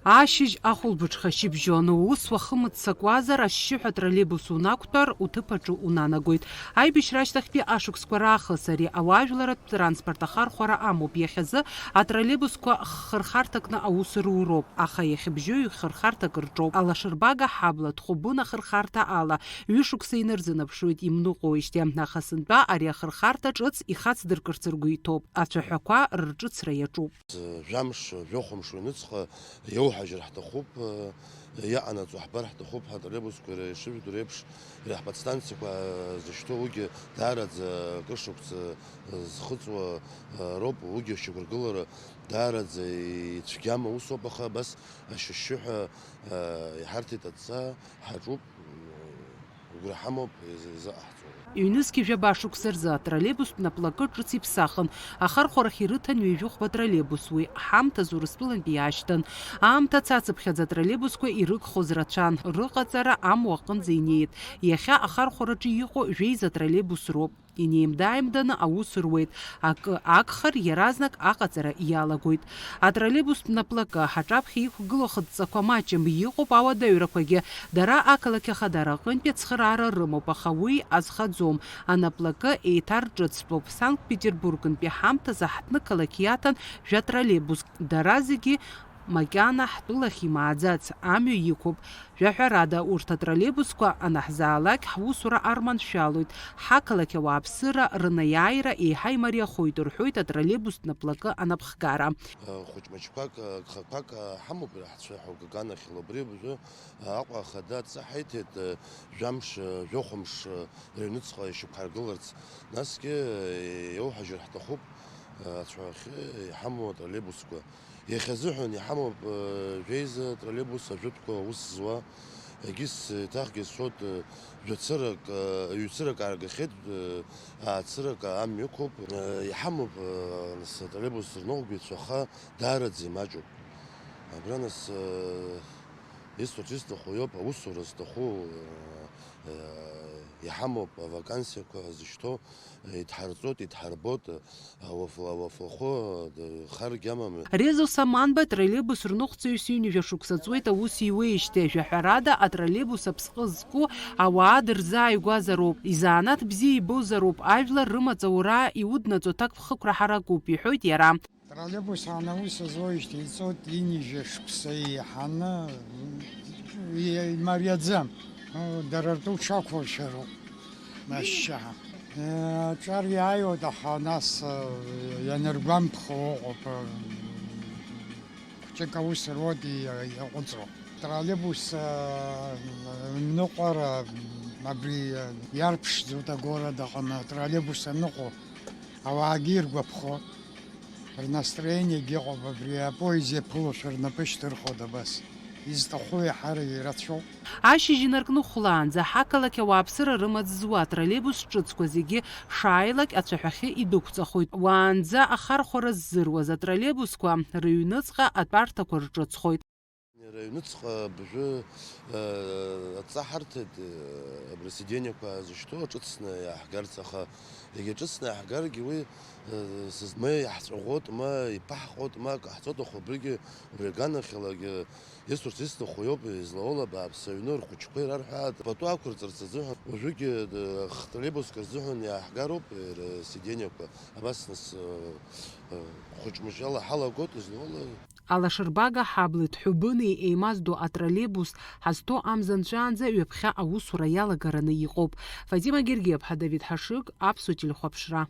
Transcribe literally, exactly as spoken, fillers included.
Ашьыжь ахәылбыҽха шьыбжьон, уус уахымццакуазар, ашьшьыҳәа атроллейбус унақәтәар, уҭыԥ аҿы унанагоит. Аибашьра ашьҭахьтәи ашықәсқәа раахыс ари ауаажәларратә транспорт ахархәара амоуп. Иахьазы атроллейбусқәа хырхарҭакны аус руроуп, аха иахьыбжьоу хырхарҭак рҿоуп. Алашырбага, Ҳабла, Ҭхәыбын ахырхарҭа ала ҩышықәса инарзынаԥшуеит имныҟәоижьҭеи, аха сынтәа ари ахырхарҭа ҿыц ихацдыркырц ргәы иҭоуп, ацәаҳәақәа рырҿыцра иаҿуп. Жәамш, жәохәымш рыҩныҵҟа иоуҳажьыр ҳҭахуп, иҟанаҵо ҳбар ҳҭахуп ҳәа атроллейбусқәа иара ишыжәдыруа еиԥш, иара ҳподстанциақәа зышьҭоу уигьы даараӡа акыр шықәса зхыҵуа роуп, уигьы ашьақәыргылара даараӡа ицәгьам аусоуп, аха абас ашьшьыҳәа иҳарҭеит адҵа, ҳаҿуп. Агәра ҳамоуп изы-, изыҟаҳҵо. Ҩнызқьи жәаба шықәса рзы атроллейбустә наплакы ҿыц иԥсахын. Ахархәарахь ирыҭан ҩажәи хәба троллейбус уи. Ҳамҭас Урыстәылантәи иаашьҭын. Аамҭа цацыԥхьаӡа атроллейбусқәа ирыгхоз рацәан, рыҟаҵара амуа аҟынӡа инеит. Иахьа ахархәараҿы иҟоу жәеиза троллейбус роуп. Инеимда-ааимданы аус руеит. Акы агхар, иаразнак аҟаҵара иалагоит. Атроллейбустә наплакы ҳаҿаԥхьа иқәгылоу ахыдҵақәа маҷым, иҟоуп ауадаҩрақәагьы. Дара ақалақь ахадара аҟынтәи ацхыраара рымоуп, аха уи азхаӡом. Анаплакы еиҭарҿыцтәуп. Санкт-Петербургнтәи ҳамҭазы ҳҭнықалақь иаҭан жәа троллейбуск. Дара зегьы макьана ҳтәылахь имааӡац амҩа иқәуп. Жәаҳәарада, урҭ атроллейбусқәа анаҳзаалак, ҳусура арманшәалоит, ҳақалақь ауааԥсыра рынаиааира еиҳа имариахоит, рҳәоит атроллейбустә наплакы анапхгара. Хәыҷ-мыҷқәак, гхақәак ҳамоуп ҳцәа ҳәа угаган ахьыла, убри абыржәы Аҟәа ахада адҵа ҳаиҭеит, жәамш, жәохәымш рыҩныҵҟа ишьақәҳаргыларц. Насгьы иоуҳажьыр ҳҭахуп ацәаҳәахьы иҳамоу атроллейбусқәа. Иахьазыҳәан иҳамоуп, э, жәеиза троллейбус ажәытәқәа аус зуа. Егьыс, еиҭахгьы сҳәоит, э, жәацырак, э, ҩцырак ааргахьеит, э, аацырак амҩа ықәуп. Э, иҳамоуп, э, нас атроллейбус рныҟәгацәа, аха даараӡа имаҷуп. Абра нас, э, исҭоит, исҭаху иоуп, аусура зҭаху, э, э, иҳамоуп авакансиақәа зышьҭоу. Идҳарҵоит, идҳарбоит, ауафла-, ауафлахәы, д-, харгьы амам. Резо Саманба троллейбус рныҟәцаҩыс ҩынҩажәа шықәса ҵуеит аус иуеижьҭеи. Жәаҳәарада, атроллейбус аԥсҟы зку ауаа дырзааигәазароуп, изанааҭ бзиа ибозароуп, ажәлар рымаҵ аура иуднаҵо аҭакԥхықәра ҳаракуп, иҳәоит иара. Троллейбус аан аус зуеижьҭеи иҵоит ҩынҩажәа шықәса еиҳаны, и-, имариаӡам. Дара ртәы уҽақәыршәароуп, ашьшьыҳәа. Аҿар иааиуеит, аха нас, ианыргәамԥхо ыҟоуп, хәҷык аус руеит, иаҟәыҵроуп. Троллейбус ныҟәара, абри иарԥшӡоит агород аҟны, атроллейбус аныҟәо, ауаагьы иргәаԥхо. Рнастроениагьы ыҟоуп, абри апоезиа ԥылошәа рнапы шьҭырхуеит абас. Изҭаху еиҳарак ирацәоуп. Ашьыжь инаркны хәлаанӡа ҳақалақь ауааԥсыра рымаҵ зуа атроллейбус ҿыцқәа зегьы шааилак ацәаҳәахьы идәықәҵахоит. Уаанӡа ахархәара ззыруаз атроллейбусқәа рыҩныҵҟа атәарҭақәа рҿыцхоит. Рыҩныҵҟа абыржәы, э, адҵа ҳарҭеит, э, абри асидениақәа зышьҭоу аҿыцны иааҳгарц, аха егьа ҿыцны иааҳгаргьы уи, э, сыз-, ма иаҳҵәаӷәоит, ма иԥаҳҟоит, ма акы ҟаҳҵоит, аха убригьы, убри аганахьалагьы исурц исҭаху иоуп, излауала бааԥс аҩны рхәыҷқәа ирарҳәааит, пату ақәырҵарц азыҳәан, уажәыгьы, э, х-, троллейбуск рзыҳәан иааҳгароуп, э, р-, сидениақәа, абас нас, э, э, хәыҷ-мыҷала ҳалагоит, излауала. Алашырбага, Ҳабла, Ҭхәыбыни еимаздо атроллейбус ҳазҭо амза нҵәаанӡа ҩаԥхьа аусура иалагараны иҟоуп. Фатима Гергиаԥҳа, Давид Ҳашыг, Аԥсуа телехәаԥшра.